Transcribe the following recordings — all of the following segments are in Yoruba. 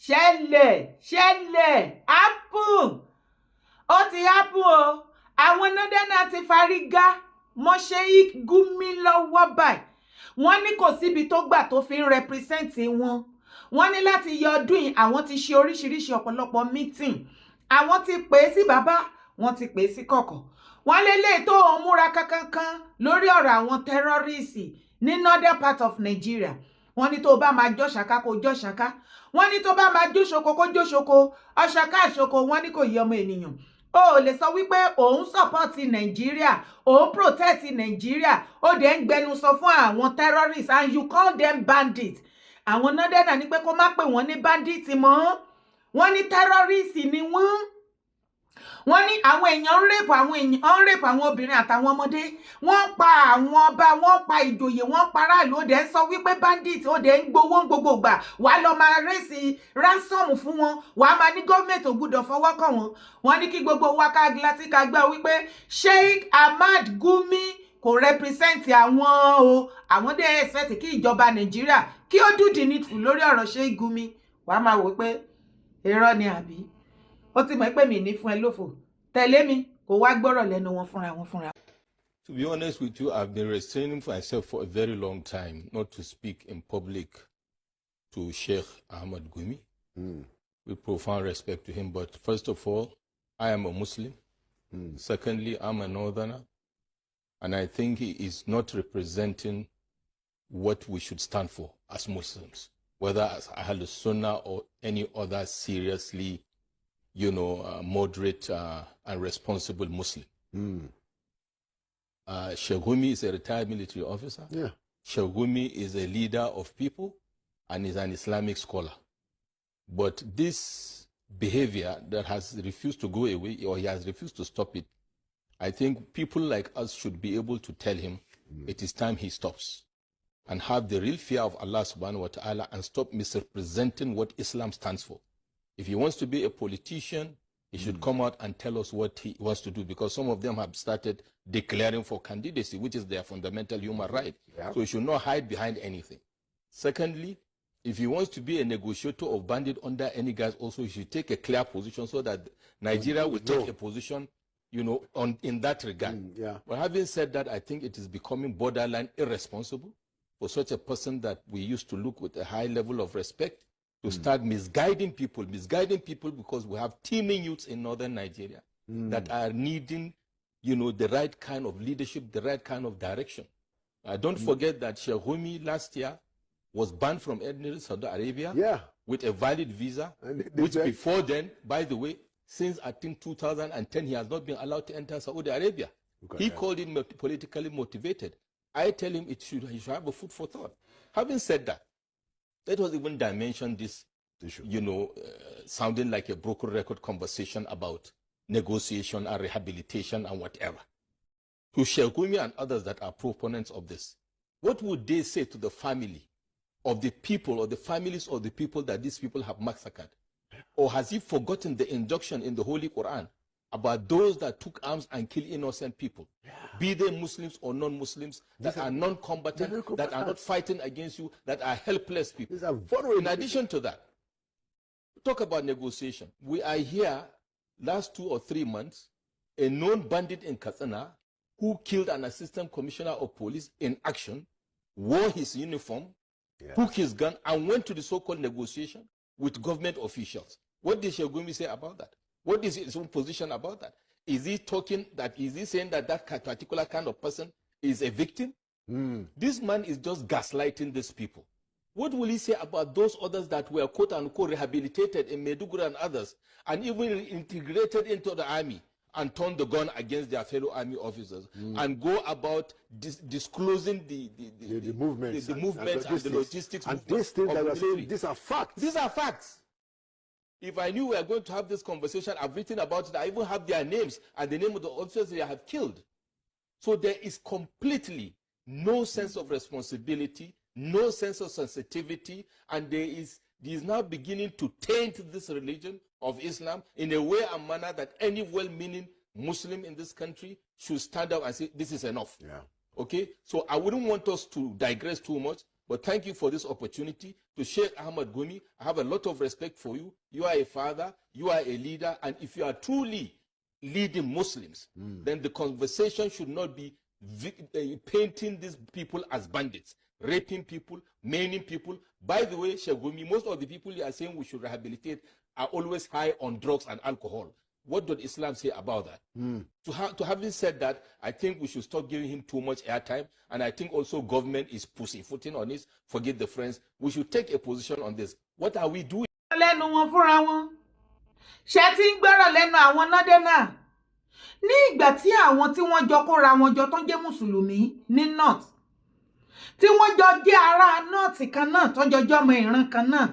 Ṣẹlẹ̀ ṣẹlẹ̀, happen, ó ti happen o. Àwọn northerner ti fárígá mọ́ Sheikh Gumi lọ́wọ́ báyìí. Wọ́n ní kò síbi tó gbà tó fi ń represent wọn. Wọ́n ní láti yọ ọdún yìí, àwọn ti ṣe oríṣiríṣi ọ̀pọ̀lọpọ̀ meeting, àwọn ti pè é sí bàbá, wọ́n ti pè é sí kọ̀kọ̀. Wọ́n lélẹ̀ tó ń múra kankankan lórí ọ̀rọ̀ àwọn terrorist ní northern part of Nigeria. Wọ́n ní tó bá máa jọ́ ṣàká, kó jọ́ ṣàká. Wọ́n ní tó bá máa jóṣoko, kó jóṣoko. Ọ̀ṣàká àṣoko, wọ́n ní kò yí ọmọ ènìyàn. O ò lè sọ wípé òun support Nàìjíríà, òun protect Nàìjíríà, ó dẹ̀ ń gbẹnusọ fún àwọn terrorists and you call them bandits. Àwọn northerner ní pé kó má pè wọ́n ní bandits mọ́, wọ́n ní terrorists ni wọ́n. Wọ́n ní àwọn èèyàn ń rape, àwọn èèyàn ń rape àwọn obìnrin àtàwọn ọmọdé, wọ́n ń pa àwọn ọba, wọ́n ń pa ìjòyè, wọ́n ń pa aráàlú. Ó dẹ̀ ń sọ wípé bandit, ó dẹ̀ ń gbowó gbogbo ìgbà, wàá lọ máa raise ransom fún wọn, wàá máa ní gọ́ọ̀mẹ̀ntì ò gbúdọ̀ fọwọ́ kàn wọ́n. Wọ́n ní kí gbogbo wa ká gíláàsì ká gbà wípé Sheikh Ahmad Gumi kò represent àwọn o. Àwọn dẹ̀ expect kí ìjọba Nàìjíríà kí ó do the needful lórí ọ̀rọ̀ Sheikh Gumi. Wàá máa wò pé irọ́ ni, àbí ó ti mọ̀ pé mi ní fún ẹ lófò. Tẹ̀lé mi kó wá gbọ́rọ̀ lẹ́nu wọn fúnra wọn fúnra. To be honest with you, I've been restraining myself for a very long time not to speak in public to Sheikh Ahmad Gumi, with profound respect to him. But first of all, I am a Muslim. Secondly, I'm a northerner. And I think he is not representing what we should stand for as Muslims, whether as Ahlul Sunnah or any other seriously moderate and responsible Muslim. Sheikh Gumi is a retired military officer. Sheikh Gumi is a leader of people and is an Islamic scholar. But this behavior that has refused to go away, or he has refused to stop it, I think people like us should be able to tell him it is time he stops and have the real fear of Allah subhanahu wa ta'ala and stop misrepresenting what Islam stands for. If he wants to be a politician, he should come out and tell us what he wants to do, because some of them have started declaring for candidacy, which is their fundamental human right. So he should not hide behind anything. Secondly, if he wants to be a negotiator of bandit under any guise, also he should take a clear position so that Nigeria will take No. a position on in that regard. But having said that, I think it is becoming borderline irresponsible for such a person that we used to look with a high level of respect to start misguiding people because we have teeming youths in northern Nigeria that are needing the right kind of leadership, the right kind of direction. Don't forget that Sheikh Gumi last year was banned from entering Saudi Arabia with a valid visa, And they which said- before then, by the way, since I think 2010, he has not been allowed to enter Saudi Arabia. Look at He that. Called it politically motivated. I tell him it should, he should have a food for thought. Having said that, let us even dimension this, Issue. Sounding like a broken record conversation about negotiation and rehabilitation and whatever. To Sheikh Gumi and others that are proponents of this, what would they say to the family of the people or the families of the people that these people have massacred? Or has he forgotten the injunction in the Holy Quran about those that took arms and killed innocent people, be they Muslims or non-Muslims, that are non-combatant, that are not fighting against you, that are helpless people? These are vulnerable. In addition to that, talk about negotiation. We are here last 2 or 3 months, a known bandit in Katsina who killed an assistant commissioner of police in action, wore his uniform, took his gun, and went to the so-called negotiation with government officials. What did Sheikh Gumi say about that? What is his own position about that? Is he talking that, is he saying that that particular kind of person is a victim? This man is just gaslighting these people. What will he say about those others that were quote unquote rehabilitated in Maiduguri and others, and even integrated into the army and turned the gun against their fellow army officers and go about disclosing The movements, the movements and the logistics And movements these things of that the we are saying, military? These are facts. These are facts. If I knew we were going to have this conversation, I've written about it. I even have their names and the name of the officers they have killed. So there is completely no sense of responsibility, no sense of sensitivity, and there is he is now beginning to taint this religion of Islam in a way and manner that any well-meaning Muslim in this country should stand up and say, "This is enough." Okay? So I wouldn't want us to digress too much, but But thank you for this opportunity. To Sheikh Ahmad Gumi, I have a lot of respect for you. You are a father, you are a leader, and if you are truly leading Muslims, then the conversation should not be painting these people as bandits, raping people, maiming people. By the way, Sheikh Gumi, most of the people you are saying we should rehabilitate are always high on drugs and alcohol. What does Islam say about that? To having said that, I think we should stop giving him too much airtime. And I think also government is pussyfooting on this. Forget the friends. We should take a position on this. What are we doing? Lẹ́nu wọn fúnra wọn ṣe ti ń gbọ́rọ̀ lẹ́nu àwọn northerner ní ìgbà tí àwọn tí wọ́n jọ kóra wọn jọ tó ń jẹ́ mùsùlùmí ní north, tí wọ́n jọ jẹ́ ará north kan náà, tó jọ jọmọ ìran kan náà,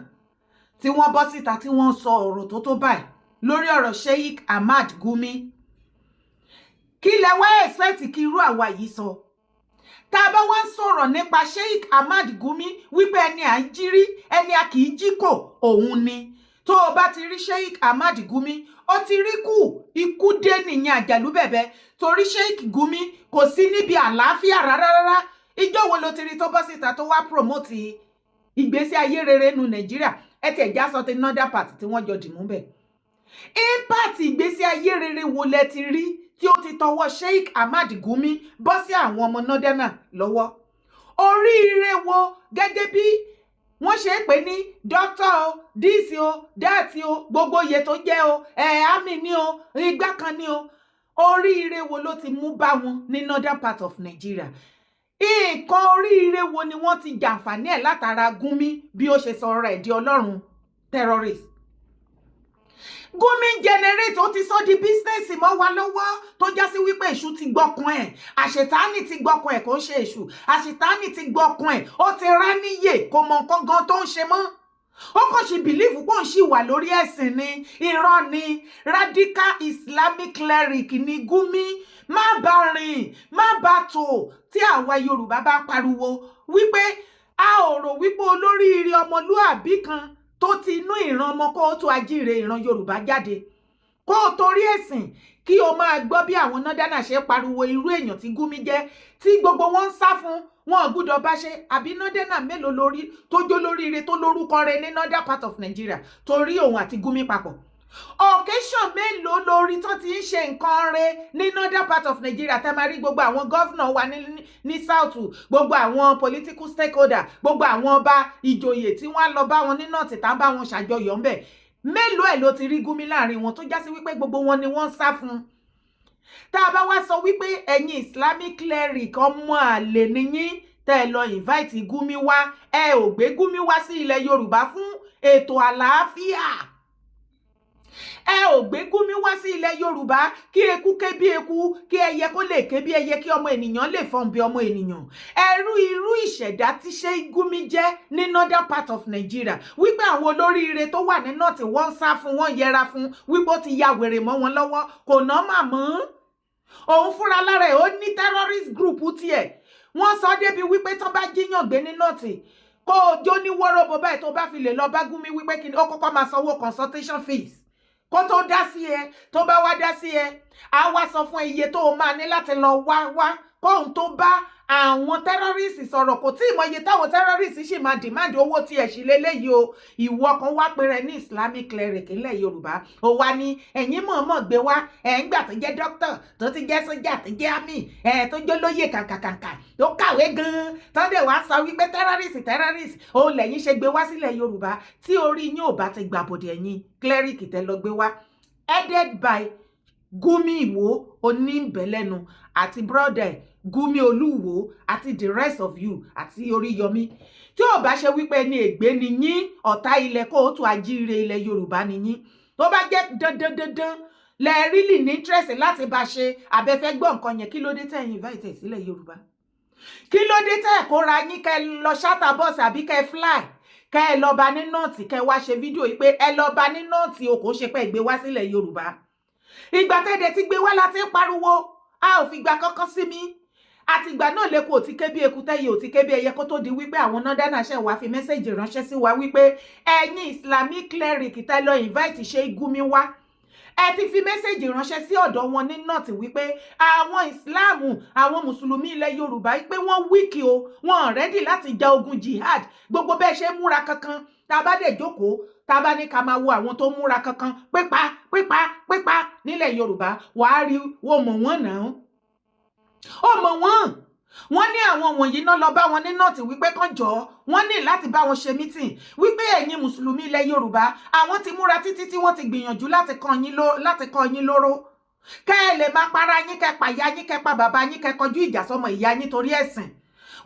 tí wọ́n bọ́ síta, tí wọ́n sọ ọ̀rọ̀ tó tó báyìí lórí ọ̀rọ̀ Sheikh Ahmad Gumi, kí lẹ wá expect kí irú àwa yìí sọ? Tá a bá wá ń sọ̀rọ̀ nípa Sheikh Ahmad Gumi wípé ẹni à ń jírí, ẹni a kì í jí kò, òun ni. Tó o bá ti rí Sheikh Ahmad Gumi, ó ti rí kù, ikú dé nìyẹn, àjàlú bẹ̀bẹ̀, torí Sheikh Gumi kò sí níbi àlàáfíà rárá rárá. Ìjọ wo ló ti rí tó bọ́ síta tó wá promote ìgbésí ayé rere nu Nàìjíríà? Ẹ tiẹ̀ já sọ ti northern part tí wọ́n jọ dìmú bẹ̀. Impact ìgbésí ayé rere wo lẹ ti rí tí ó ti tọwọ́ Sheikh Ahmad Gumi bọ́ sí àwọn ọmọ northerner lọ́wọ́? Oríire wo, gẹ́gẹ́ bí wọ́n ṣe é pè ní doctor o, this o, that o, gbogbo iye tó jẹ́ o, ẹ̀ àmì ní o, igbá kan ní o, oríire wo ló ti mú bá wọn ní northern part of Nigeria? Nǹkan oríire wo ni wọ́n ti jàǹfààní ẹ̀ látara Gumi bí ó ṣe sọ ọ̀rọ̀ ẹ̀ di ọlọ́run terrorist? Gumi generate, ó ti sọ di business mọ́ wa lọ́wọ́, tó já sí wípé èṣù ti gbọ́kàn ẹ̀, àṣetánì ti gbọ́kàn ẹ̀. Kò ń ṣe èṣù, àṣetánì ti gbọ́kàn ẹ̀. Ó ti rá níyè, kò mọ nǹkan gan tó ń ṣe mọ́. Ó kàn ṣe believe pé òun ṣì wà lórí ẹ̀sìn ni. Irọ́ ni. Radical Islamic cleric ni Gumi. Má bá rìn, má bá tò. Tí àwa Yorùbá bá pariwo wípé a ò rò wípé olóríire ọmọlúàbí kan tó ti inú ìran ọmọ kó tó ajíire ìran Yorùbá jáde, kó o torí ẹ̀sìn kí o máa gbọ́ bí àwọn northerner ṣe pariwo irú èèyàn tí Gumi jẹ́, tí gbogbo wọn ń sá fún, wọn ò gbúdọ̀ bá ṣe. Àbí northerner mélòó lórí tó jó lóríire, tó lórúkọ rẹ̀ ní northern part of Nigeria, torí òun àti Gumi papọ̀? Occasion mélòó lórí tó ti ń ṣe nǹkan re ní northern part of Nigeria, tẹ́ máa rí gbogbo àwọn governor wa ní south, gbogbo àwọn political stakeholder, gbogbo àwọn ọba ìjòyè tí wọ́n á lọ bá wọn ní north, tá ń bá wọn ṣàjọyọ̀ ńbẹ̀? Mélòó ẹ̀ ló ti rí Gumi láàrin wọn, tó já sí wípé gbogbo wọn ni wọ́n ń sá fún un? Tá a bá wá sọ wípé ẹ̀yin Islamic cleric, ọmọ àlè nìyín, tẹ́ ẹ lọ invite Gumi wá, ẹ ò gbé Gumi wá sí ilẹ̀ Yorùbá fún ètò àlàáfíà, ẹ ò gbé Gumi wá sí ilẹ̀ Yorùbá kí eku ké bí eku, kí ẹyẹ kó lè ké bí ẹyẹ, kí ọmọ ènìyàn lè fọ́n bí ọmọ ènìyàn. Ẹrú irú ìṣẹ̀dá tí ṣe Gumi jẹ́ ní northern part of Nigeria, wípé àwọn olóríire tó wà ní north, wọ́n ń sá fún, wọ́n yẹra fún, wípé ó ti ya wèrè mọ́ wọn lọ́wọ́, kò ná màmọ́. Òun fúnra lára ẹ̀, ó ní terrorist group tiẹ̀. Wọ́n sọ débi wípé tán bá jíyàn gbé ní north, kó o jó ní wọ́rọ́bọ báyìí, tó bá fi lè lọ bá Gumi wípé kí ni, ó kọ́kọ́ máa sanwó consultation fees kó tó dá sí ẹ. Tó bá wá dá sí ẹ, á wá sọ fún iye tó o máa ní láti lọ wá wá kóhun tó bá àwọn terrorist sọ̀rọ̀. Kò tí ì mọ iye táwọn terrorist sì máa demand owó tí ẹ̀ sì léléyìí o. Ìwọ kan wá péré ní Islamic cleric ńlẹ̀ Yorùbá, ó wá ní ẹ̀yin mọ̀ọ́mọ̀ gbé wá. Ẹ̀ ń gbà tó jẹ́ doctor, tó ti jẹ́ sójà, tó jẹ́ army, ẹ̀ tó jẹ́ lóyè kàǹkàǹkà, tó kàwé gan-an, tó dẹ̀ wá sọ wípé terrorist, terrorist òun lẹ́yìn ṣe gbé wá sílẹ̀ Yorùbá. Tí orí yín ò bá ti gbàbọ̀dẹ̀, ẹ̀yin cleric tẹ́ lọ gbé wá, headed by Gumi Ìwó oníbẹ̀lẹ́nu àti brother Gumi Olúwo àti the rest of you àti Oríyọmí, tí ò bá ṣe wípé ní ègbé ni yín, ọ̀tá ilẹ̀ kóòtù ajíire ilẹ̀ Yorùbá ni yín, tó bá jẹ́ dandan dandan lẹ really ní interest láti bá ṣe abẹ́fẹ́ gbọ́ nǹkan yẹn, kí ló dé tẹ̀ invite ẹ̀ sílẹ̀ Yorùbá? Kí ló dé tẹ̀ kóra yín, kẹ́ lọ charter bus àbí kẹ́ fly, kẹ́ ẹ lọ bá ní north, kẹ́ wá ṣe fídíò yìí pé ẹ lọ bá ní north o, kò ṣe pé gbé wá sílẹ̀ Yorùbá? Ìgbà tẹ́lẹ̀ tí gbé wá láti ń pariwo, a ò fìgbà kankan sí mi. Àtìgbà náà lẹ́kọ̀ọ́ ò ti ké bí eku, tẹ́yẹ ò ti ké bí ẹyẹ, kó tó di wípé àwọn northerner ṣẹ̀ wá fi message ránṣẹ́ sí wa wípé ẹ̀yin Islamic cleric tẹ́ lọ invite ṣe Gumi wá, Ẹ ti fi message ránṣẹ́ sí ọ̀dọ̀ wọn ní North wípé àwọn Ìsìláàmù, àwọn Mùsùlùmí ilẹ̀ Yorùbá, wípé wọ́n weak o, wọ́n ready láti ja ogun jihad. Gbogbo bẹ́ẹ̀ ṣe múra kankan, tá a bá dẹ̀ jókòó, tá a bá ní ká máa wo àwọn tó múra kankan pípa pípa pípa nílẹ̀ Yorùbá, wàá rí wọ́n mọ̀ wọ́n náà, ó mọ̀ wọ́n. Wọ́n ní àwọn wọ̀nyí náà lọ bá wọn ní North wípé kán jọ, wọ́n ní láti bá wọn ṣe meeting, wípé ẹ̀yin Mùsùlùmí ilẹ̀ Yorùbá, àwọn ti múra títí tí wọ́n ti gbìyànjú láti kọ́ yín lóró, kẹ́ ẹ lè máa para yín, kẹ́ pa ìyá yín, kẹ́ pa bàbá yín, kẹ́ kọjú ìjà sọmọ ìyá yín torí ẹ̀sìn.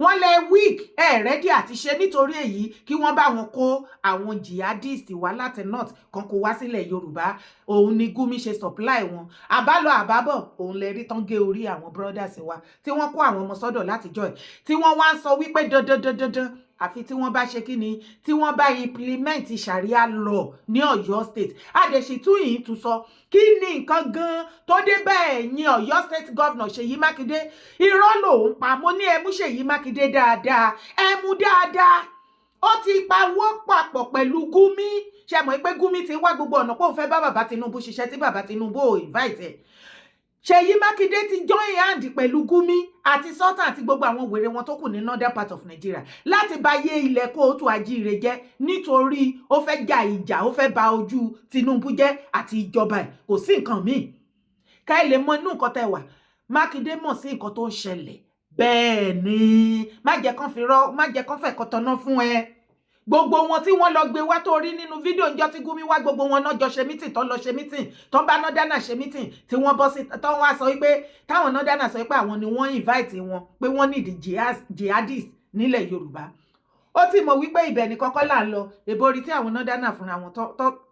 Wọ́n lẹ weak, ẹ ready àti ṣe. Nítorí èyí, kí wọ́n bá wọn kó àwọn jihadist wá láti North kan, kó wá sílẹ̀ Yorùbá. Òun ni Gumi ṣe supply wọn. Àbálọ àbábọ̀, òun lè rí tán gé orí àwọn brothers wa tí wọ́n kó àwọn ọmọ sọ́dọ̀ látijọ́ ẹ̀, tí wọ́n wá ń sọ wípé dandan dandan dandan, àfi tí wọ́n bá ṣe kí ni, tí wọ́n bá implement Sharia law ní Ọ̀yọ́ State. Àdèsì tún yìí tún sọ kí ni nǹkan gan tó dé bẹ́ẹ̀ yín Ọ̀yọ́ State Governor Ṣèyí Mákindé. Irọ́ lòún pa. Mo ní ẹ mú Ṣèyí Mákindé dáadáa, ẹ mú dáadáa. Ó ti pawọ́ papọ̀ pẹ̀lú Gumi. Ṣe mọ̀ pé Gumi ti wá gbogbo ọ̀nà pé òun fẹ́ bá bàbá Tinubu ṣiṣẹ́, tí bàbá Tinubu ò invite ẹ̀. Ṣèyí Mákindé ti join hand pẹ̀lú Gumi àti Sultan àti gbogbo àwọn wèrè wọn tó kù ní northern part of Nigeria láti bà yé ilẹ̀ kóòtù àjíire jẹ́, nítorí ó fẹ́ ja ìjà, ó fẹ́ bà ojú Tinubu jẹ́ àti ìjọba ẹ̀. Kò sí nǹkan míì. Ká ẹ lè mọ inú nǹkan tẹ́ wà. Mákindé mọ̀ sí nǹkan tó ń ṣẹlẹ̀. Bẹ́ẹ̀ ni, má jẹ́ kán fi rọ́, má jẹ́ kán fẹ́ kọ́tọ̀nà fún ẹ. Gbogbo wọn tí wọ́n lọ gbé wá tó rí nínú fídíò ńjọ́ tí Gumi wá, gbogbo wọn náà jọ ṣe meeting, tó lọ ṣe meeting, tó ń bá northerner ṣe meeting, tí wọ́n bọ́ sí, tó wá sọ wípé táwọn northerner sọ wípé àwọn ni wọ́n invite wọn, pé wọ́n need jihadist nílẹ̀ Yorùbá. Ó ti mọ̀ wípé ibẹ̀ ní kọ́kọ́ là ń lọ. Èbórí tí àwọn northerner fúnra wọn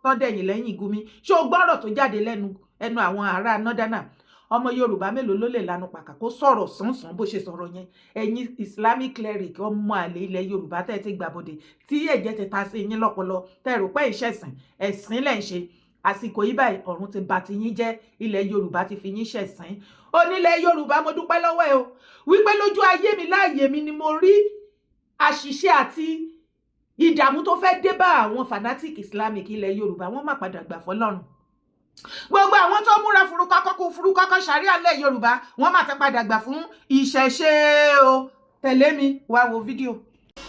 tó dẹ̀yìn lẹ́yìn Gumi. Ṣé o gbọ́rọ̀ tó jáde lẹ́nu ẹnu àwọn ará northerner? Ọmọ Yorùbá mélòó ló lè lanu pàkà kó sọ̀rọ̀ sánsan bó ṣe sọ̀rọ̀ yẹn? Ẹ̀yin Islamic cleric, ọmọ àlè ilẹ̀ Yorùbá, tẹ́ ti gbàbọ̀dẹ̀, tí ẹ̀jẹ̀ ti ta sí yín lọ́pọlọ, tẹ́ rò pé ìṣẹ̀sìn ẹ̀sìn lẹ̀ ń ṣe, àsìkò yìí báyìí, ọ̀run ti bà ti yín jẹ́. Ilẹ̀ Yorùbá ti fi yín ṣẹ̀sín. Onílẹ̀ Yorùbá, mo dúpẹ́ lọ́wọ́ ẹ o, wípé lójú ayé mi, láàyè mi ni mo rí àṣìṣe àti ìdààmú tó fẹ́ dé bá àwọn fanatic Islamic ilẹ̀ Yorùbá. Wọ́n má padà gbà fọlọ́run. Gbogbo àwọn tó múra furukọ́kọ́ kú furukọ́kọ́ ṣàríà lẹ̀ Yorùbá, wọ́n má ti padà gbà fún ìṣẹ̀ṣe o. Tẹ̀lé mi wá wo fídíò.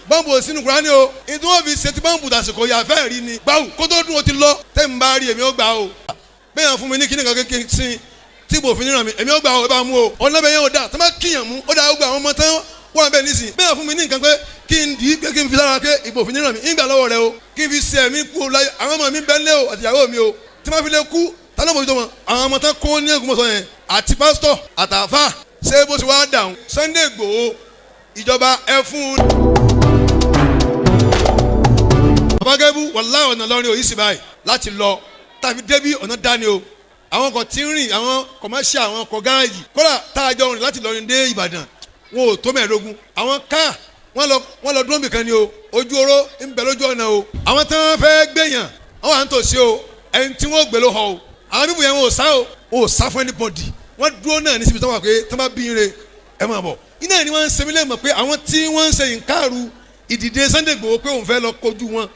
Bọ́ǹbù ò sínú Kúránì o. Ìdí wọn fi ṣe ti bọ́ǹbù dàsìkò yà fẹ́ rí ni gbáwù kó tó dún, o ti lọ. Tẹ́ ń bá rí, èmi ó gbà o. Bẹ́ẹ̀ yẹn fún mi ní kíní kan kékeré sí tí bò fi níran mi, èmi ó gbà o. Ẹ bá mú o, ọ̀nà bẹ́ẹ̀ yẹn ò dáa tó má kíyàn mú ó dáa. Ó gbà àwọn ọmọ tán wọ́n bẹ́ẹ̀ nísìn. Bẹ́ẹ̀ fún mi ní nǹkan pé kí n dì í, pé kí n fi sára, pé ìbò fi níran mi, ń gbà lọ́wọ́ rẹ o, kí n fi ṣe ẹ̀mí kú láyé. Àwọn ọmọ mi bẹ́ẹ̀ lé o, àtìyàwó mi o, tí wọ́n fi lè kú, tálọ́ mọ̀ fi tó wọn. Àwọn ọmọ tán kó ní Ògbómọ̀ṣọ́ yẹn àti pásítọ̀ àtàfà, ṣé bó ṣe wá dàrún? Sunday Igboho, ìjọba ẹ fún un. Babagẹ́bù, wàláhì, ọ̀nà lọ́rin òyìn sì báyìí láti lọ tàbí débí ọ̀nà dání o. Àwọn kan tí ń rìn, àwọn commercial, àwọn ọkọ̀ gáàjì, kódà tá a jọ rìn láti lọrin dé Ìbàdàn, wọn ò tó 15. Àwọn káà wọ́n lọ dúró nìkan ni o. Ojú oró ń bẹ lójú ọ̀nà o. Àwọn tí wọ́n fẹ́ gbẹ̀yàn, wọ́n wà ń tòsí o. Ẹni tí wọ́n gbé ló họ o. Àwọn bíbù yẹn, wọn ò sá o, wọn ò sá fún anybody. Wọ́n dúró náà ní síbi tí wọ́n wà pé tí wọ́n bá bí ire, ẹ máa bọ̀. Iná ni wọ́n ń ṣe mí lẹ́mọ̀ pé àwọn tí wọ́n ń ṣe ìǹkàrú ìdìde Sunday Igboho pé òun fẹ́ lọ kojú wọn,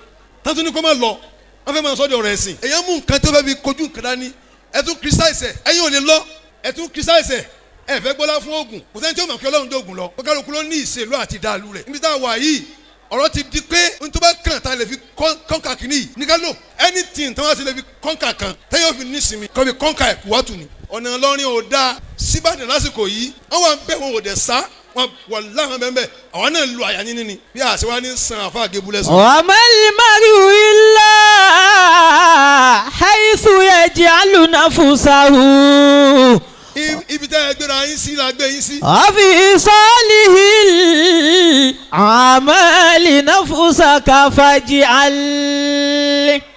tán tún ní kó má lọ, wọ́n fẹ́ máa sọ́dọ̀ ọ̀rọ̀ ẹ̀sìn. Èèyàn mú nǹkan tó fẹ́ fi kojú nǹkan dání, ẹ tún criticize ẹ̀. Ẹ̀yin ò lè lọ, ẹ tún criticize ẹ̀. Ẹ fẹ́ gbọ́lá fún oògùn. Kò sẹ́ni tí ó mọ̀ kí Ọlọ́run dóògùn lọ. Kálukú ló ní ìṣèlú àti ìdàlú rẹ̀. Níbi tá a wà yìí, ọ̀rọ̀ ti di pé n tó bá kàn tá a lè fi conquer kìíní yìí ní ká lò. Anything tí wọ́n ti lè fi conquer kan tẹ́yọ̀ fi nísìmí kọ́ fi conquer ẹ̀ wá tù ní. Ọ̀nà Ìlọrin ò dáa síbàdàn lásìkò yìí. Wọ́n wà ń bẹ̀, wọn ò dẹ̀ sá wọn, wà láwọn bẹ́ẹ̀ bẹ́ẹ̀. Àwọn náà lu àyà yín ní bí àṣẹ wa ní san àfa àgébù lẹ́sàn. وما المرء إلا حيث يجعل نفسه. Ibi tẹ́ ẹ gbéra yín sí la gbé yín sí. وفي صالح الأعمال نفسك فاجعل.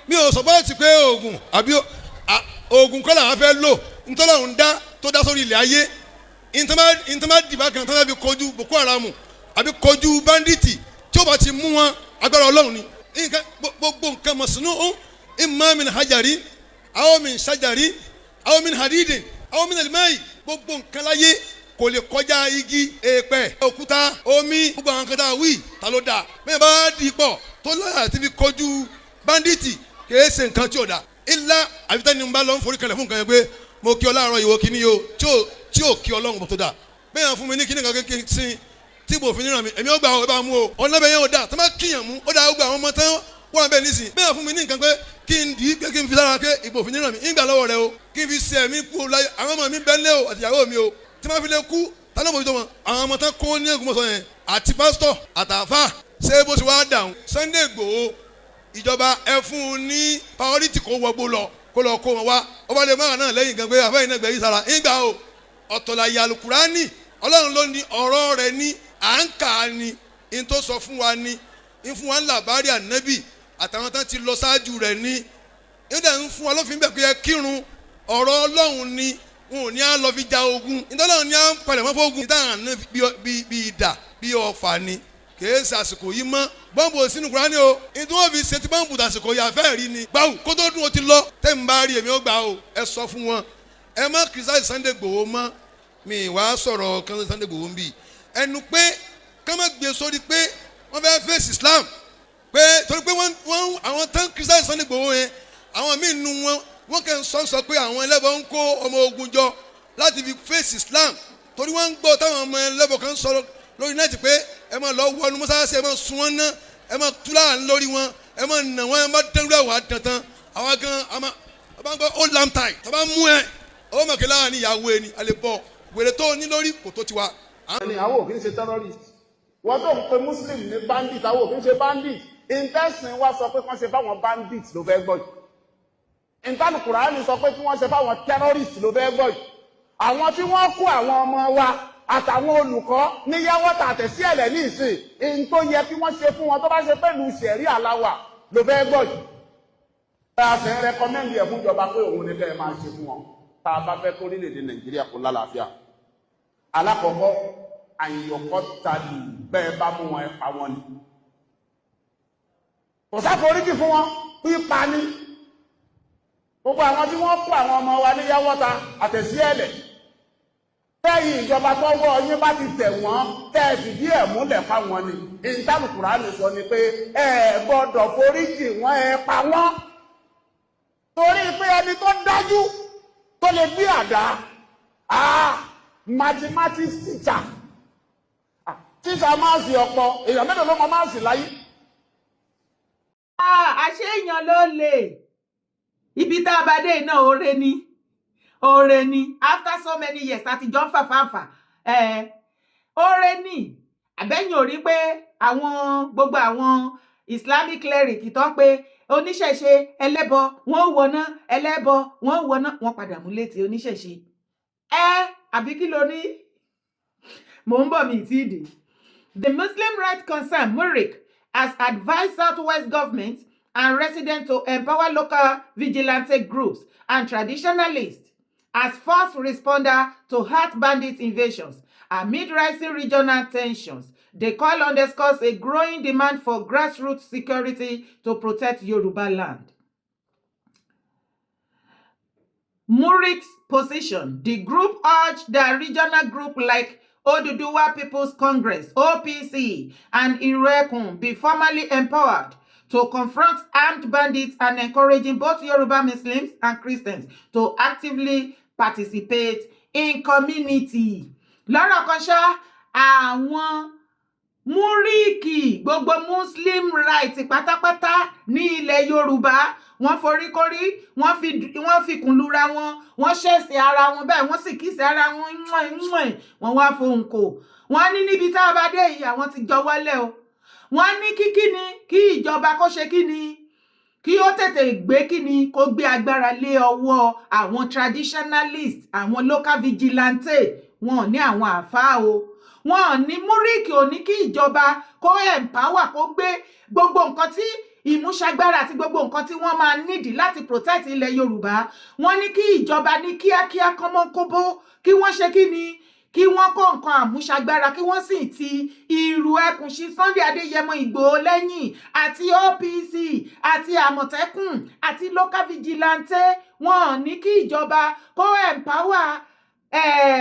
Mi ò sọ báyìí ti pé oògùn àbí oògùn kọ́ làwọn fẹ́ lò. Ntọ́lá ń dá tó dá sórí ilẹ̀ ayé, ntọ́ dìbà kan tó bá fi kojú Boko Haram àbí kojú bandit, tí ó bá ti mú wọn, agbára Ọlọ́run ni. Nǹkan gbogbo nǹkan mọ̀sánú ó imma min hajari aw min shajari aw min hadidin aw min alimai, gbogbo nǹkan láyé kò lè kọjá igi, èèpẹ̀, òkúta, omi. Gbogbo àwọn kan tá a wí, ta ló dáa? Bẹ́ẹ̀ bá dì í pọ̀ tó láyà tí fi kojú bandit, kìí ṣe nǹkan tí ò dáa. Ilá àbítẹ́ni ń bá lọ ń forí kalẹ̀ fún nǹkan yẹn pé mo kí ọ láàárọ̀, ìwọ kíní yìí o, tí ò kí Ọlọ́run tó dà bẹ́ẹ̀ yẹn fún mi ní kíní kan kékeré sí tí mo fi níran mi, èmi ó gbà ọ, ẹ bá mú o. Ọ̀nà bẹ́ẹ̀ yẹn ò dà tó má kíyàn mú ó dà. Ó gbà àwọn ọmọ tán wọ́n bẹ́ẹ̀ nísìn bẹ́ẹ̀ fún mi ní nǹkan pé kí n dì í, pé kí n fi sára pé ìbò fi níran mi, ń gbà lọ́wọ́ rẹ o, kí n fi ṣe ẹ̀mí kú láyé. Àwọn ọmọ mi bẹ́ẹ̀ lé o, àtìyàwó mi o, tí wọ́n fi lè kú tálọ́ mọ̀ tó wọn. Àwọn ọmọ tán kó ní Ògbómọ̀ṣọ́ yẹn àti pásítọ̀ àtàfà, ṣé bó ṣe wá dàrún? Sunday Igboho, ìjọba ẹ fún un ní priority kó wọgbó lọ, kó lọ kó wọn wá. Ọba lè máa náà lẹ́yìn gan pé àfẹ́yìn náà gbẹ̀yìn sára ńgbà o. Ọ̀tọ̀ la yà Alukurani. Ọlọ́run ló ní ọ̀rọ̀ rẹ̀ ní à ń kà á ní in tó sọ fún wa ní ń fún wa ń làbárí ànábì àtàwọn tán ti lọ ṣáájú rẹ̀ ní ń dẹ̀ ń fún wa lófin bẹ́ẹ̀ pé ẹ kírun. Ọ̀rọ̀ Ọlọ́run ni wọn ò ní á lọ fi ja ogun. Ìtọ́lọ́run ní á ń palẹ̀ mọ́ fógun ìtàn bí idà bí ọfà ni. Kìí ṣe àsìkò yìí mọ́. Bọ́ǹbù sínú Kúránì o. Ìdí wọn fi ṣe ti bọ́ǹbù tàsìkò yìí àfẹ́ rí ni gbáwù kó tó dún o ti lọ. Tẹ́mi bá rí, èmi ó gbà o. Ẹ sọ fún wọn, ẹ má criticize Sunday Igboho mọ́. Mi wàá sọ̀rọ̀ kan Sunday Igboho ń bì ẹnu pé ká má gbé sórí pé wọ́n fẹ́ face Islam, pé torí pé wọ́n àwọn tán criticize Sunday Igboho yẹn, àwọn míì nu wọn, wọ́n kàn sọ pé àwọn ẹlẹ́bọn ń kó ọmọ ogun jọ láti fi face Islam, torí wọ́n ń gbọ́ táwọn ọmọ ẹlẹ́bọn kan sọ lórí net pé ẹ máa lọ wọnú mọ́sálásí, ẹ máa sun wọn ná, ẹ máa túlá lórí wọn, ẹ máa nà wọn, ẹ máa dẹ́rù ẹ̀wà dandan. Àwọn gan àmà ọba ń gbọ́ ó lam tai tọ́ba mú ẹ ó mọ̀ kí láàrin ìyàwó ẹni alẹ́ bọ̀ wèrè tó ní lórí kò tó tiwa. Ní àwọn òfin ṣe terrorist, wọ́n tó ń pe Muslim ní bandit, àwọn òfin ṣe bandit. Intestine wa sọ pé kán ṣe fáwọn bandit ló fẹ́ gbọ́ yìí. Ìtàlù Kùránì sọ pé kí wọ́n ṣe fáwọn terrorist ló fẹ́ gbọ́ yìí. Àwọn tí wọ́n kó àwọn ọmọ wa àtàwọn olùkọ́ ní Yáwọ́tà àtẹ̀sí ẹ̀lẹ̀ ní ìsìn in tó yẹ kí wọ́n ṣe fún wọn, tó bá ṣe pẹ̀lú sẹ̀rí àláwà ló fẹ́ gbọ́ yìí. Bá a ṣe ń recommend ẹ̀ fún ìjọba pé òun ní kẹ́ ẹ máa ṣe fún wọn, tá a bá fẹ́ kó orílẹ̀-èdè Nàìjíríà kó lálàáfíà. Alákọ̀ọ́kọ́, àyọ̀kọ́ talù bẹ́ẹ̀ bá mú wọn, ẹ pa wọn ni. Kò sáforíjì fún wọn, pípa ni. Gbogbo àwọn tí wọ́n kó àwọn ọmọ wa ní Yáwọ́ta àtẹ̀sí ẹ̀lẹ̀, tẹ́yìn ìjọba tọ́wọ́ yín bá ti tẹ̀ wọ́n, tẹ́ ẹ fìdí ẹ̀ múlẹ̀ fáwọn ni. Ìntàlùkùránì sọ ni pé ẹ gbọ́dọ̀ foríjì wọ́n, ẹ pa wọ́n, torí pé ẹni tó dájú tó lè gbé àdá, mathematics teacher, teacher maths, ọ̀pọ̀ èèyàn mélòó ló mọ maths láyé? Àṣé èèyàn ló lè ibi tá a bá dé iná. Oore ni, oore ni. After so many years àti jọ ń fàfàfà, oore ni. Àbẹ́yìn ò rí pé àwọn gbogbo àwọn Islamic cleric tó ń pe oníṣẹ̀ṣe ẹlẹ́bọ, wọ́n ó wọná, ẹlẹ́bọ, wọ́n ó wọná, wọ́n padà mú létí oníṣẹ̀ṣe ẹ, àbí kí ló ní? Mò ń bọ̀, mi ì tí ì dé. The Muslim Rights Concern, MURIC, has advised Southwest government and residents to empower local vigilante groups and traditionalists as first responder to halt bandit invasions amid rising regional tensions. The call underscores a growing demand for grassroots security to protect Yoruba land. MURIC's position. The group urged the regional group like Oduduwa People's Congress, OPC, and Irekun be formally empowered to confront armed bandits and encouraging both Yoruba Muslims and Christians to actively participate in community. Lọ́rọ̀ kan ṣá, àwọn MURIC, gbogbo Muslim right pátápátá ní ilẹ̀ Yorùbá, wọ́n foríkorí, wọ́n fi kùn lura wọn, wọ́n ṣẹ̀sì ara wọn bẹ́ẹ̀, wọ́n sì kiss ara wọn mwẹ̀ mwẹ̀. Wọ́n wá fohùn kò. Wọ́n ní níbi tá a bá dé yìí, àwọn ti jọwọ́lẹ̀ o. Wọ́n ní kí kíni kí ìjọba kó ṣe, kíni kí ó tètè gbé, kíni kó gbé agbára lé ọwọ́ àwọn traditionalist, àwọn local vigilante. Wọn ò ní àwọn àáfàá o, wọn ò ní MURIC ò ní kí ìjọba kó empower, kó gbé gbogbo nǹkan tí ìmúṣagbára àti gbogbo nǹkan tí wọ́n máa nídìí láti protect ilẹ̀ Yorùbá. Wọ́n ní kí ìjọba ní kíákíá kọ́mọ́kóbó, kí wọ́n ṣe kí ni, kí wọ́n kó nǹkan àmúṣagbára, kí wọ́n sì ti ìrù ẹkùn sí Sunday Adéyẹmọ Ìgbòho lẹ́yìn, àti OPC àti Àmọ̀tẹ́kùn àti local vigilante. Wọn ní kí ìjọba kó empower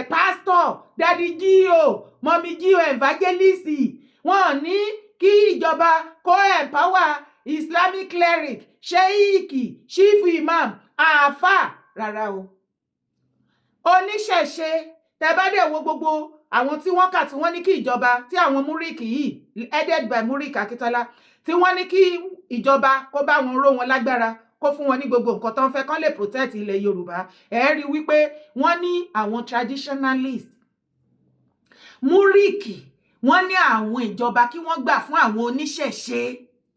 pastor, daddy G.O, mummy G.O, evangelist. Wọn ní kí ìjọba kó empower Islamic cleric, Sheik, chief imam, àáfàá, rárá o, oníṣẹ̀ṣe. Tẹ́ bá dẹ̀ wo gbogbo àwọn tí wọ́n kà, tí wọ́n ní kí ìjọba, tí àwọn MURIC yìí, headed by MURIC Akíntola, tí wọ́n ní kí ìjọba kó bá wọn ró wọn lágbára, kó fún wọn ní gbogbo nǹkan tó ń fẹ́ kán lè protect ilẹ̀ Yorùbá, ẹ rí wípé wọ́n ní àwọn traditionalist MURIC, wọ́n ní àwọn ìjọba kí wọ́n gbà fún àwọn oníṣẹ̀ṣe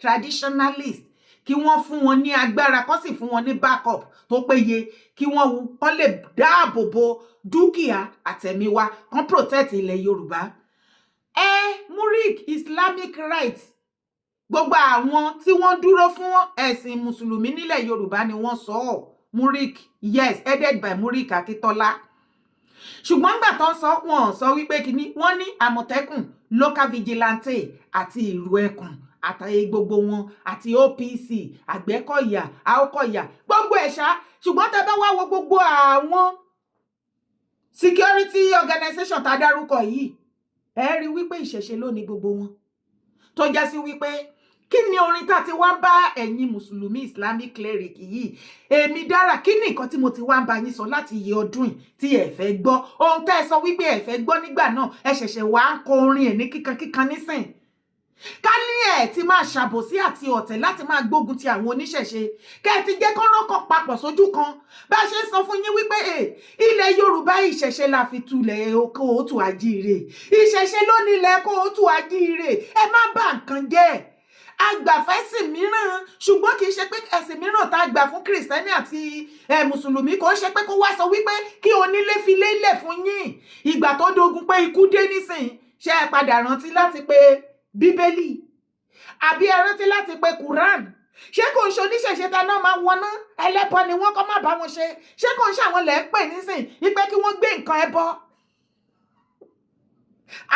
traditionalist, kí wọ́n fún wọn ní agbára, kó sì fún wọn ní backup tó péye, kí wọ́n kán lè dáàbò bo dúkìá àtẹ̀mí wa, kán protect ilẹ̀ Yorùbá. Ẹ MURIC, Islamic rights, gbogbo àwọn tí wọ́n dúró fún ẹ̀sìn mùsùlùmí nílẹ̀ Yorùbá ni wọ́n sọ ọ́. MURIC, yes, headed by MURIC Akíntola. Ṣùgbọ́n gbà tó ń sọ, wọn sọ wípé kínní wọ́n ní Àmọ̀tẹ́kùn, local vigilante àti Ìrù Ẹkùn àtàyè gbogbo wọn àti OPC, Àgbẹ̀kọ̀yà, Àókọ̀yà, gbogbo ẹ̀ ṣá. Ṣùgbọ́n tẹ́ bá wá wo gbogbo àwọn security organization tá a dárúkọ yìí, ẹ rí wípé ìṣẹ̀ṣe ló ní gbogbo wọn. Tó já sí wípé kí ni orin tá a ti wá ń bá ẹ̀yin mùsùlùmí Islamic cleric yìí, èmi dára, kí ni nǹkan tí mo ti wá ń bá yín sọ láti iye ọdún yìí tí ẹ fẹ́ gbọ́? Ohun tẹ́ ẹ sọ wípé ẹ fẹ́ gbọ́ nígbà náà, ẹ ṣẹ̀ṣẹ̀ wá ń kọ orin ẹ̀ ní kíkankíkan nísìn. Ká ní ẹ̀ ti máa ṣàbòsí àti ọ̀tẹ̀ láti máa gbógun ti àwọn oníṣẹ̀ṣe, kẹ́ ẹ ti jẹ́ kán rọ́kàn papọ̀ sójú kan. Bá a ṣe ń sọ fún yín wípé ilẹ̀ Yorùbá, ìṣẹ̀ṣe la fi tulẹ̀ kóòtù àjíire, ìṣẹ̀ṣe ló ní ilẹ̀ kóòtù àjíire. Ẹ má bà nǹkan jẹ́. Agbàfẹ́sìn mìíràn, ṣùgbọ́n kì í ṣe pé ẹ̀sìn mìíràn tá a gbà fún Kìrìsìtẹ́nì àti mùsùlùmí, kò ń ṣe pé kó wá sọ wípé kí onílé fi lélẹ̀ fún yín. Ìgbà tó dogun pé ikú dé nísìn, ṣé ẹ padà rántí láti pé Bíbélì, àbí ẹ rántí láti pé Quran? Ṣé kò ń ṣe oníṣẹ̀ṣe ta náà máa wọná, ẹlẹ́bọ ni wọ́n, kọ́ má bá wọn ṣe? Ṣé kò ń ṣe àwọn lẹ́ ń pè nísìn wípé kí wọ́n gbé nǹkan ẹbọ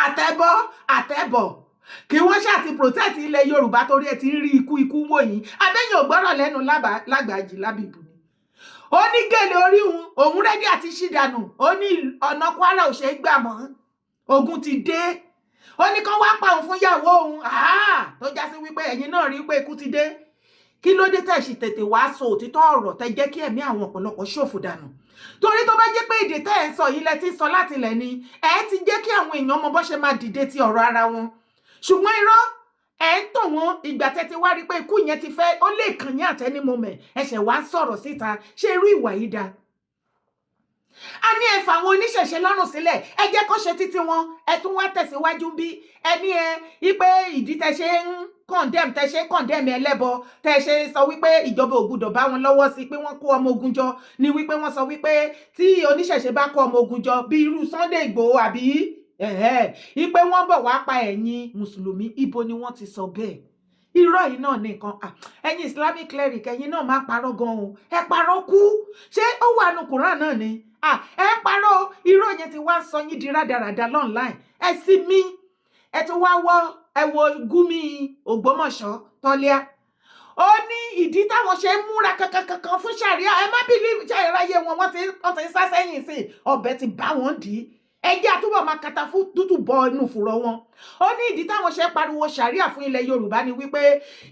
àtẹbọ àtẹbọ, kí wọ́n ṣáà ti protect ilẹ̀ Yorùbá? Torí ẹ ti ń rí ikú, ikú wò yín. Abẹ́yìn ò gbọ́rọ̀ lẹ́nu lágbàájì lábìbù ni. Ó ní gèlè orí òun, òun ready àti ṣìdànù. Ó ní ọ̀nà Kwara ò ṣeé gbà mọ́, ogun ti dé. Ó ní kán wá pa òun fún ìyàwó òun. Tó já sí wípé ẹ̀yin náà rí pé ikú ti dé, kí ló dé tẹ̀ sì tètè wá sọ òtítọ́ ọ̀rọ̀, tẹ́ jẹ́ kí ẹ̀mí àwọn ọ̀pọ̀lọpọ̀ ṣòfò dànù? Torí tó bá jẹ́ pé èdè tẹ́ ẹ̀ ń sọ yìí lẹ ti sọ láti ilẹ̀ ni, ẹ̀ ti jẹ́ kí àwọn èèyàn mọ bó ṣe máa dìde ti ọ̀rọ̀ ara wọn. Ṣùgbọ́n irọ́ ẹ̀ ń tàn wọ́n. Ìgbà tẹ́ ti wá rí pé ikú yẹn ti fẹ́, ó lè kàn yín at any moment, ẹ̀ṣẹ̀ wá ń sọ̀rọ̀ síta. Ṣé irú ìwà yìí dáa? A ní ẹ fà àwọn oníṣẹ̀ṣe lọ́rùn sílẹ̀, ẹ jẹ́ kó ṣe títí wọn. Ẹ tún wá tẹ̀síwájú bí ẹni ẹ wípé ìdí tẹ ṣe ń condemn, tẹ ṣe ń condemn ẹlẹ́bọ, tẹ ṣe sọ wípé ìjọba ò gbúdọ̀ bá wọn lọ́wọ́ sí pé wọ́n kó ọmọ ogun jọ, ni wípé wọ́n sọ wípé tí oníṣẹ̀ṣe bá kó ọmọ ogun jọ bí irú Sunday Igboho àbí wípé wọ́n bọ̀ wá pa ẹ̀yin mùsùlùmí. Ibo ni wọ́n ti sọ bẹ́ẹ̀? Irọ́ yìí náà ní nǹkan. Ẹ̀yin Islamic cleric, ẹ̀yin náà máa parọ́ gan-an. Ẹ parọ́ kú. Ṣé ó wà nù Quran náà ni? Ẹ parọ́. Irọ́ yẹn ti wá sọ yín di rádaràda online. Ẹ sì mí, ẹ tún wá wọ́. Ẹ wo Gumi Ògbómọ̀ṣọ́ tọ́líà, ó ní ìdí táwọn ṣe ń múra kankankankan fún sàríà. Ẹ má believe ṣàìráyé wọn, wọ́n ti ń sá sẹ́yìn sí ọbẹ̀ ti bá wọn dì í. Ẹ jẹ́ àtúbọ̀ máa kata fún tútù bọ inú fùrọ̀ wọn. Ó ní ìdí táwọn ṣe pariwo sàríà fún ilẹ̀ Yorùbá ni wípé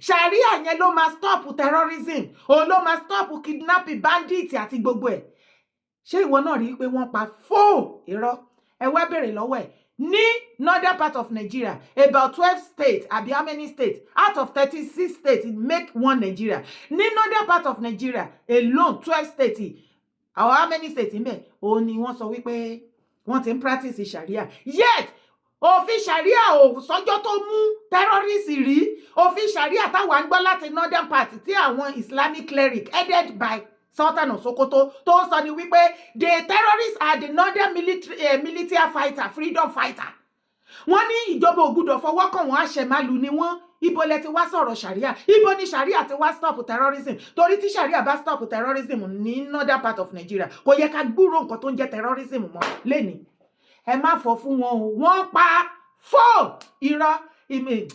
sàríà yẹn ló máa stop terrorism, òun ló máa stop kidnapping, bandit àti gbogbo ẹ̀. Ṣé ìwọ náà rí i pé wọ́n pa fóò irọ́? Ẹ wá béèrè lọ́wọ́ ẹ̀ ní northern part of Nigeria, about 12 states àbí how many states out of 36 states make one Nigeria? Ní northern part of Nigeria alone, 12 states or how many states ń bẹ, òun ni wọ́n sọ wípé wọ́n ti ń practice sharia. Yet òfin sharia ò sọjọ́ tó mú terrorist rí. Òfin sharia táwa ń gbọ́ láti northern part, tí àwọn Islamic cleric headed by Sultan of Sokoto tó ń sọ ni wípé the terrorists are the northern military fighter, freedom fighter. Wọ́n ní ìjọba ò gbúdọ̀ fọwọ́ kàn wọ́n, àṣẹmálù ni wọ́n. Ibo lẹ ti wá sọ̀rọ̀ sharia? Ibo ni sharia ti wá stop terrorism? Torí tí sharia bá stop terrorism ní northern part of Nigeria, kò yẹ ká gbúrò nǹkan tó ń jẹ́ terrorism mọ́ lẹ́ni. Ẹ má fọ́ fún wọn o, wọ́n pa fọ́ irọ́.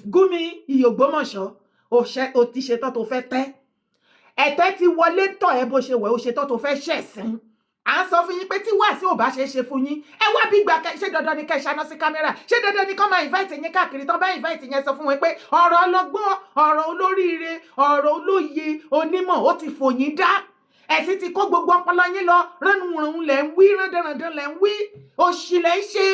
Gumi Ìyògbómọ̀ṣọ́, o ti ṣetán tó fẹ́ tẹ́, ẹ̀tẹ́ ti wọlé tọ̀ ẹ́ bó ṣe wẹ̀, ó ṣetán tó fẹ́ ṣẹ̀sín. À ń sọ fún yín pé tí wàásù ò bá ṣe é ṣe fún yín, ẹ wá bí gbà. Ṣé dandan ni kẹ́ ẹ ṣáná sí camera? Ṣé dandan ni kọ́ máa invite yín káàkiri? Tán bá invite yẹn, sọ fún wọn pé ọ̀rọ̀ ọlọ́gbọ́n, ọ̀rọ̀ olóríire, ọ̀rọ̀ olóye onímọ̀ ó ti fò yín dá. Ẹ̀sìn ti kó gbogbo ọpọlọ yín lọ. Ránunrànun lẹ̀ ń wí, rándanrandan lẹ̀ ń wí, òṣì lẹ̀ ń ṣe.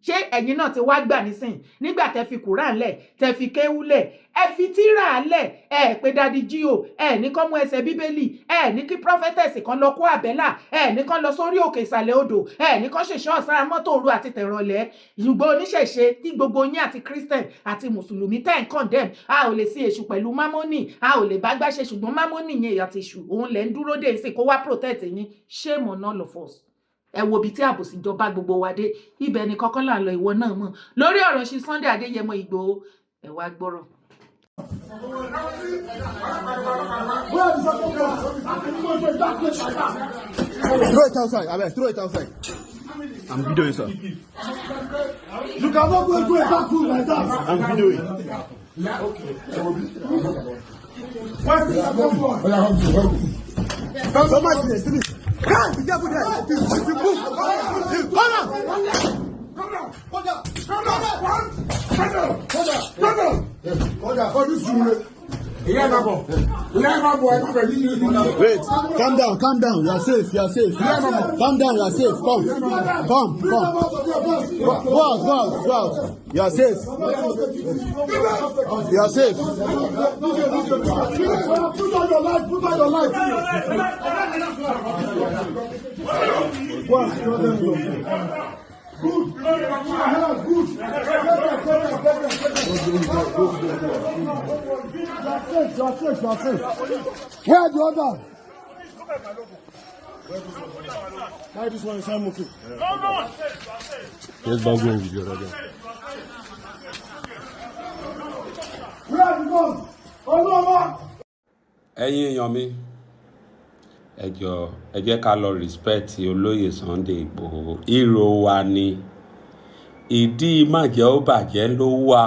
Ṣé ẹ̀yin náà ti wá gbà nísìn nígbà tẹ́ fi Quran lẹ̀, tẹ́ fi kéwú lẹ̀, ẹ fi tírà lẹ̀, ẹ pé Daddy G.O, ẹ ní kọ́ mú ẹsẹ̀ Bíbélì, ẹ ní kí prophetess kan lọ kó àbẹ́là, ẹ ní kọ́ lọ sórí òkè ìsàlẹ̀ odò, ẹ ní kọ́ ṣèṣọ́ ọ̀sán mọ́tò òru àti tẹ̀rọ̀lẹ́? Ṣùgbọ́n oníṣẹ̀ṣe tí gbogbo yín àti Christian àti Mùsùlùmí tẹ́ ń condemn, a ò lè sí èṣù pẹ̀lú mámọ́nì, a ò lè bá gbáṣe, ṣùgbọ́n mámọ́nì yẹn àti èṣù òun lẹ̀ ń dúró dé sí kó wá protect yín. Shame on all of us. Ẹ wo ibi tí àbòsí jọba gbogbo wa dé. Ibẹ̀ ni kọ́kọ́ là ń lọ. Ìwọ náà mọ̀ lórí ọ̀rọ̀ ṣe Sunday Adéyẹmọ Ìgbòho. Ẹ wá gbọ́rọ̀. Throw it outside, abeg, throw it outside. I'm videoing, sir. You cannot go into a dark room like that. I'm videoing. Where is the one? Somebody, please. Guys, be careful there. If you move, come on. Come down. Come down. Come down. One. Come down. Come down. Come down. Come down. Oh, this is ìyá ẹ̀ máa bọ̀. Ìyá ẹ̀ máa bọ̀. Ẹ̀ máa bọ̀ yíyí yíyí. Wait, calm down, calm down. You are safe, you are safe. Calm down, you are safe. Come, come, come. Go go out, go out, go out. You are safe. You are safe. Put on your light. Put on your light. Go and secure them. Good. Good. You are safe. You are safe. You are safe. Where are the others? Carry this one inside motor. Yes, back go with your other. Where are the guns? Olúwa. Ẹ̀yin èèyàn mi, ẹ jọ̀ọ́, ẹ jẹ́ ká lọ respect olóyè Sunday Ìgbòho. Hero wa ni. Ìdí májẹ́ ó bàjẹ́ ló wà.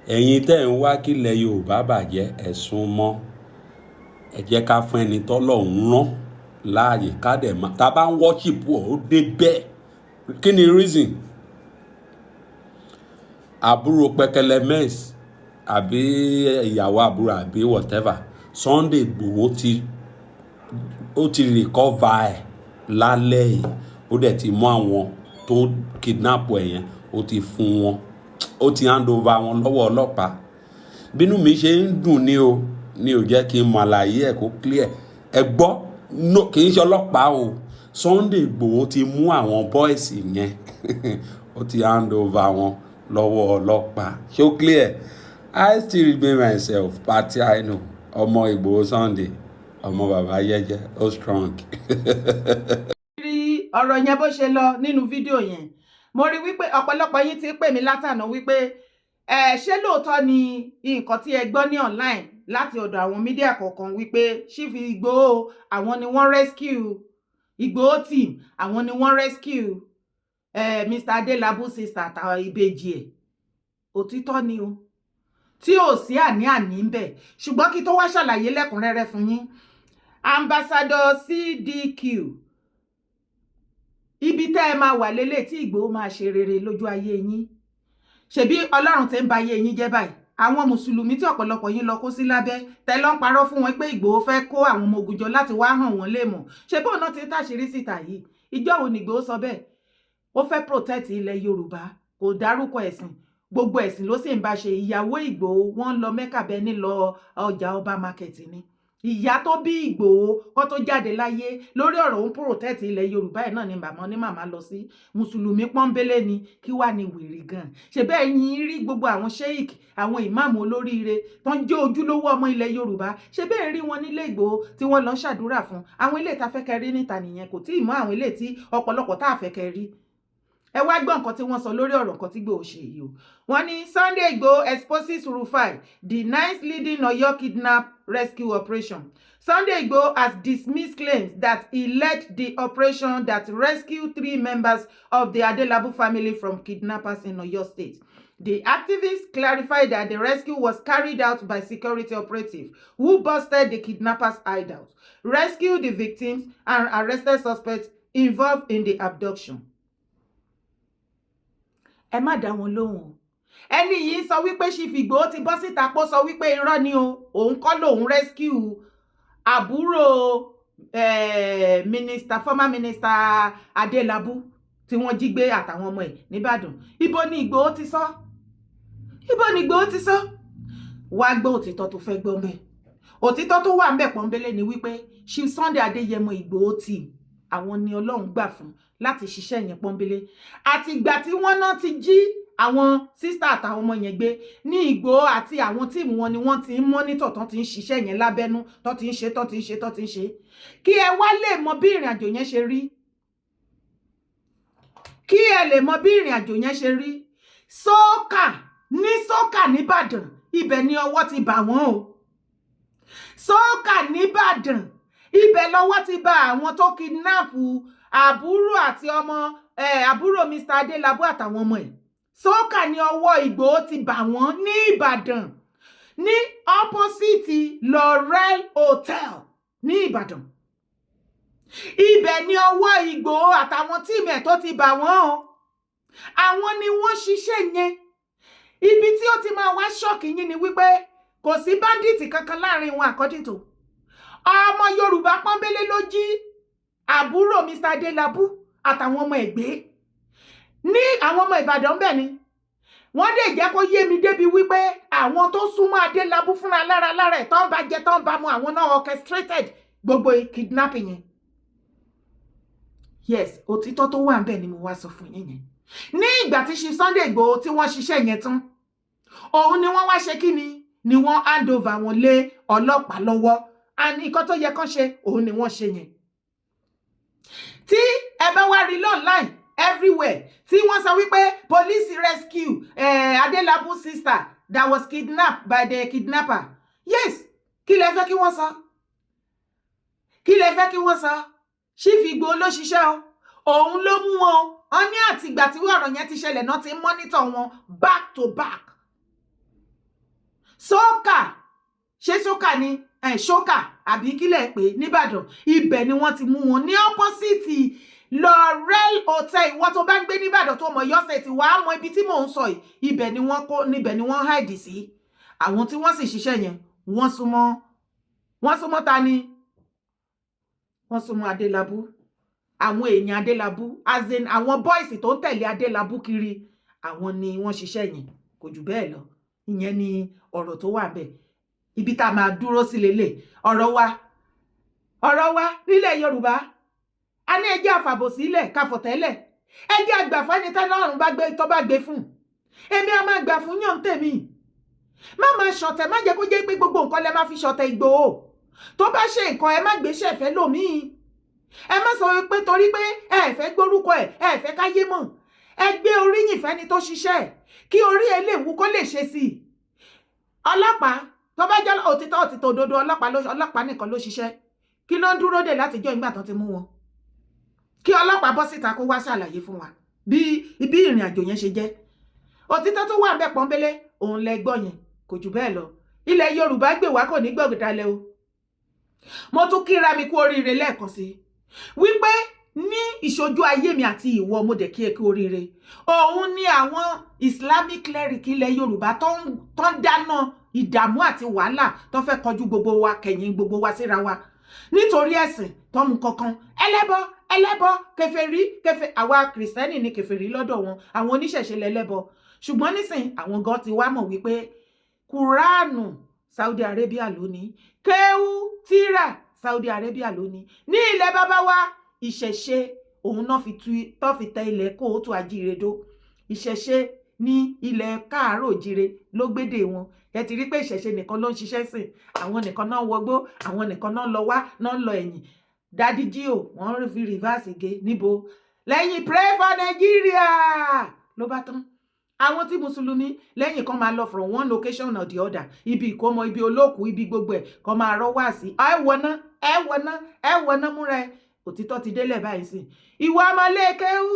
Ẹ̀yin tẹ́ ń wá kílẹ̀ Yorùbá bàjẹ́, ẹ̀ sún mọ́. Ẹ jẹ́ ká fún ẹni tọ́lọ́run rán láàyè ká dẹ̀ má tá a bá ń worship ọ̀ ó dé bẹ́ẹ̀. Kí ni reason? Àbúrò Pẹkẹlẹ Mess àbí ìyàwó àbúrò àbí whatever, Sunday Ìgbòho ti ó ti recover ẹ̀ lálẹ́ yìí. Ó dẹ̀ ti mú àwọn tó kidnap ẹ̀ yẹn, ó ti fún wọn, ó ti hand over wọn lọ́wọ́ ọlọ́pàá. Bínú mi ṣe ń dùn ní o ní ò jẹ́ kí n mọ àlàyé ẹ̀ kó clear. Ẹ gbọ́, no, kì í ṣe ọlọ́pàá o. Sunday Ìgbòho ti mú àwọn boys yẹn, ó ti hand over wọn lọ́wọ́ ọlọ́pàá. Ṣó clear? I still remain myself, Party I know, ọmọ Ìgbòho Sunday, ọmọ bàbá jẹ́jẹ́, ó strong. Rí ọ̀rọ̀ yẹn bó ṣe lọ nínú fídíò yẹn, mo rí wípé ọ̀pọ̀lọpọ̀ yín ti pè mí látànà wípé ẹ ṣé lóòótọ́ ni nǹkan tí ẹ gbọ́ ní online láti ọ̀dọ̀ àwọn media kọ̀ọ̀kan wípé Chief Ìgbòho, àwọn ni wọ́n rescue Ìgbòho team, àwọn ni wọ́n rescue Mr. Adelabu sister àtàwọn ìbejì ẹ̀? Òtítọ́ ni o, tí ò sí àní-àní ń bẹ̀. Ṣùgbọ́n kí tó wá ṣàlàyé lẹ́kùnrẹ́rẹ́ fún yín, Ambassador CDQ, ibi tẹ́ ẹ máa wà lélẹ̀ tí Ìgbòho máa ṣe rere lójú ayé yín. Ṣebí Ọlọ́run ti ń ba ayé yín jẹ́ báyìí. Àwọn mùsùlùmí tí ọ̀pọ̀lọpọ̀ yín lọ kó sí lábẹ́ tẹ́ lọ ń parọ́ fún wọn pé Ìgbòho fẹ́ kó àwọn ọmọ ogun jọ láti wá hàn wọ́n lè mọ̀, ṣé bóun náà ti ń tàṣírí síta yìí? Ìjọ wo ni Ìgbòho sọ bẹ́ẹ̀? Ó fẹ́ protect ilẹ̀ Yorùbá, kò dárúkọ ẹ̀sìn. Gbogbo ẹ̀sìn ló sì ń bá ṣe. Ìyàwó Ìgbòho, wọ́n lọ Mẹ́kà bẹ́ẹ̀ ní lọ ọjà ọba market ni. Ìyá tó bí Ìgbòho kó tó jáde láyé, lórí ọ̀rọ̀ òun protect ilẹ̀ Yorùbá ẹ̀ náà ni màmá ní màmá lọ sí. Mùsùlùmí pọ́nbélé ni. Kí wàá ní wèrè gan ṣe bẹ́ẹ̀ yín rí gbogbo àwọn sheik, àwọn ìmáàmù olóríire tó ń jẹ́ ojúlówó ọmọ ilẹ̀ Yorùbá, ṣe bẹ́ẹ̀ rí wọn nílé Ìgbòho tí wọ́n lọ ń ṣàdúrà fún? Àwọn ilé ìta fẹ́ kẹ́ rí níta nìyẹn, kò tí ì mọ́ àwọn ilé tí ọ̀pọ̀lọpọ̀ tá a fẹ́ kẹ́ rí. Ẹ wá gbọ́ nǹkan tí wọ́n sọ lórí ọ̀rọ̀ nǹkan tí Ìgbòho ṣe yìí o. Wọ́n ní Sunday Igboho exposes Rufai, denies leading Oyo kidnap rescue operation. Sunday Igboho has dismissed claims that he led the operation that rescued three members of the Adelabu family from kidnappers in Oyo State. The activists clarified that the rescue was carried out by security operatives who busted the kidnappers' hideout, rescued the victims, and arrested suspects involved in the abduction. Ẹ má dá wọn lóhùn o. Ẹni yìí sọ wípé Chief Ìgbòho ti bọ́ síta pọ́ sọ wípé irọ́ ni o, òun kọ́ lòun rescue àbúrò minister, former minister Adélabú tí wọ́n jí gbé àtàwọn ọmọ ẹ̀ nìbàdàn. Ibo ni Ìgbòho ti sọ? Ibo ni Ìgbòho ti sọ? Wá gbọ́ òtítọ́ tó fẹ́ gbọ́ mẹ́. Òtítọ́ tó wà ńbẹ̀ pọ́nbélé ni wípé Chief Sunday Adéyẹmọ Ìgbòho team, àwọn ni Ọlọ́run gbà fún láti ṣiṣẹ́ yẹn pọ́nbélé. Àti ìgbà tí wọ́n náà ti jí àwọn sister àtàwọn ọmọ yẹn gbé ní Ìgbòho àti àwọn team wọn ni wọ́n ti ń monitor, tán ti ń ṣiṣẹ́ yẹn lábẹ́nú, tán ti ń ṣe, tán ti ń ṣe, tán ti ń ṣe. Kí ẹ wá lè mọ bí ìrìn àjò yẹn ṣe rí, kí ẹ lè mọ bí ìrìn àjò yẹn ṣe rí, sókà ní sókà nìbàdàn, ibẹ̀ ni ọwọ́ ti bà wọ́n o. Sókà nìbàdàn, ibẹ̀ lọ́wọ́ ti bà àwọn tó kidnap àbúrò àti ọmọ àbúrò Mr Adélabú àtàwọn ọmọ ẹ̀. Sókà ní ọwọ́ Ìgbòho ti bà wọ́n ní Ìbàdàn, ní opposite Laurel Hotel ní Ìbàdàn. Ibẹ̀ ni ọwọ́ Ìgbòho àtàwọn team ẹ̀ tó ti bà wọ́n o. Àwọn ni wọ́n ṣiṣẹ́ yẹn. Ibi tí ó ti máa wá shock yín ni wípé kò sí bandit kankan láàrin wọn. According to ọmọ Yorùbá pọ́nbélé ló jí àbúrò Mr Adélabú àtàwọn ọmọ ẹ̀ gbé ní àwọn ọmọ Ìbàdàn bẹ́ẹ̀ ni wọ́n dẹ̀ jẹ́ kó yé mi débi wípé àwọn tó súnmọ́ Adélabú fúnra lára lára ẹ̀ tó ń bá jẹ, tó ń bá mu, àwọn náà orchestrated gbogbo kidnapping yẹn. Yes, òtítọ́ tó wà ńbẹ̀ ni mo wá sọ fún yín yẹn. Ní ìgbà tí ṣe Sunday Igboho tí wọ́n ṣiṣẹ́ yẹn tán, òun ni wọ́n wá ṣe kí ni wọ́n hand over wọn lé ọlọ́pàá lọ́wọ́. And nǹkan tó yẹ kán ṣe, òun ni wọ́n ṣe yẹn. Tí ẹ bá wá rí online everywhere tí wọ́n sọ wípé police rescue Adelabu sister that was kidnapped by the kidnapper, yes, kí lẹ fẹ́ kí wọ́n sọ? Kí lẹ fẹ́ kí wọ́n sọ? Chief Igboho ló ṣiṣẹ́ o, òun ló mú wọn. Wọn ní àtìgbà tí ọ̀rọ̀ yẹn ti ṣẹlẹ̀ náà ti ń monitor wọn back to back. Sókà, ṣé sókà ni ṣókà àbí kílẹ̀ pé nìbàdàn, ibẹ̀ ni wọ́n ti mú wọn ní opposite Laurel Hotel. Ìwọ tó bá ń gbé nìbàdàn, tó mọ̀ yọ́sẹ̀ tí wàá mọ ibi tí mò ń sọ yìí. Ibẹ̀ ni wọ́n kó, níbẹ̀ ni wọ́n hide sí. Àwọn tí wọ́n sì ṣiṣẹ́ yẹn, wọ́n súnmọ́, wọ́n súnmọ́ ta ni? Wọ́n súnmọ́ Adélabú, àwọn èèyàn Adélabú, as in àwọn boys tó ń tẹ̀lé Adélabú kiri, àwọn ni wọ́n ṣiṣẹ́ yẹn. Kò jù bẹ́ẹ̀ lọ. Ìyẹn ni ọ̀rọ̀ tó wà bẹ́ẹ̀. Ibi tá a máa dúró sí lélẹ̀. Ọ̀rọ̀ wa, ọ̀rọ̀ wa nílẹ̀ Yorùbá, a ní ẹjẹ́ àfàbòsílẹ̀ káfọ̀tẹ́lẹ̀, ẹjẹ́ àgbàfáni tẹ́lọ́run bá gbé, tó bá gbé fún. Èmi a máa gbà fún yàn tèmi. Má máa ṣọ̀tẹ̀, má jẹ́ kó jẹ́ pé gbogbo nǹkan lẹ máa fi ṣọ̀tẹ̀ Ìgbòho. Tó bá ṣe nǹkan, ẹ má gbéṣẹ́ fẹ́ lòmíì. Ẹ má sọ pé torí pé ẹ fẹ́ gbórúkọ ẹ, ẹ fẹ́ káyé mọ̀. Ẹ gbé oríyìn fẹ́ni tó ṣiṣẹ́, kí orí ẹ lè wú, kó lè ṣe sí i. Ọlọ́pàá tó bá jẹ́ òtítọ́, òtítọ́ òdodo, ọlọ́pàá ló, ọlọ́pàá nìkan ló ṣiṣẹ́. Kí ló ń dúró dè látijọ́ ìgbà tán ti mú wọn? Kí ọlọ́pàá bọ́ síta kó wá ṣàlàyé fún wa bí bí ìrìn àjò yẹn ṣe jẹ́. Òtítọ́ tó wà ń bẹ̀ pọ́nbélé, òun lẹ gbọ́ yẹn. Kò jù bẹ́ẹ̀ lọ. Ilẹ̀ Yorùbá gbè wá, kò ní gbọ̀gìdalẹ̀ o. Mo tún kíra mi kú oríire lẹ́ẹ̀kan sí wípé ní ìṣojú ayé mi àti ìwọ, mo dẹ̀ kí ẹ kú oríire. Òun ni àwọn Islamic cleric ilẹ̀ Yorùbá tó ń dáná ìdààmú àti wàhálà, tó fẹ́ kọjú gbogbo wa, kẹ̀yìn gbogbo wa síra wa nítorí ẹ̀sìn, tó mú kankan ẹlẹ́bọ, ẹlẹ́bọ, kèfèrí, kèfè. Àwa kìrìsìtẹ́nì ní kèfèrí lọ́dọ̀ wọn, àwọn oníṣẹ̀ṣe lẹ́lẹ́bọ. Ṣùgbọ́n nísìn, àwọn gan ti wá mọ̀ wípé Kùránù, Saudi Arabia ló ní kéwú, tíra Saudi Arabia ló ní. Ní ilẹ̀ bàbá wa, ìṣẹ̀ṣe òun náà fi tu, tó fi tẹ ilẹ̀ kóòtù àjíire dó. Ìṣẹ̀ṣe ní ilẹ̀ káàárọ̀ òjíire ló gbédè wọn. Ẹ ti rí pé ìṣẹ̀ṣe nìkan ló ń ṣiṣẹ́ sìn, àwọn nìkan náà wọgbó, àwọn nìkan náà lọ wá náà lọ ẹ̀yìn. Daddy G.O, wọ́n fi reverse gé níbo lẹ́yìn "Pray for Nigeria" ló bá tán. Àwọn tí mùsùlùmí lẹ́yìn kan máa lọ from one location or the other, ibi ìkómọ, ibi olóòkú, ibi gbogbo ẹ̀, kan máa rọ́ wá sí ẹ wọná, ẹ wọná, ẹ wọná. Múra ẹ, òtítọ́ ti délẹ̀ báyìí sí. Ìwọ ọmọlékéwú,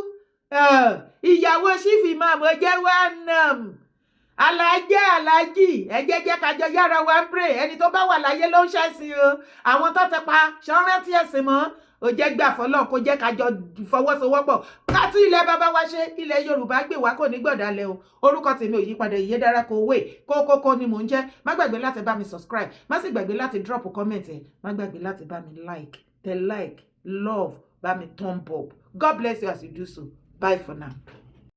ìyàwó sífì máa mọ jẹ́ wánàm. Alájẹ́ alájì, ẹ jẹ́ kájọ yára wa ń pray. Ẹni tó bá wà láyé ló ń ṣẹ̀sìn o. Àwọn tó ti pa ṣọ́rántí ẹ̀sìn mọ́. Ó jẹ́ gbà fọlọ́n kó jẹ́ kájọ fọwọ́sowọ́pọ̀ ká tún ilẹ̀ bàbá wa ṣe. Ilẹ̀ Yorùbá gbè wá, kò ní gbọ̀dálẹ̀ o. Orúkọ tèmi ò yípadà, ìyé dára kó wé kókókó ni mò ń jẹ́. Má gbàgbé láti bá mi subscribe, má sì gbàgbé láti drop comment ẹ̀, má gbàgbé láti bá mi like, tẹ like, love, bá mi thumb up. God bless you as you do so. Bye for now.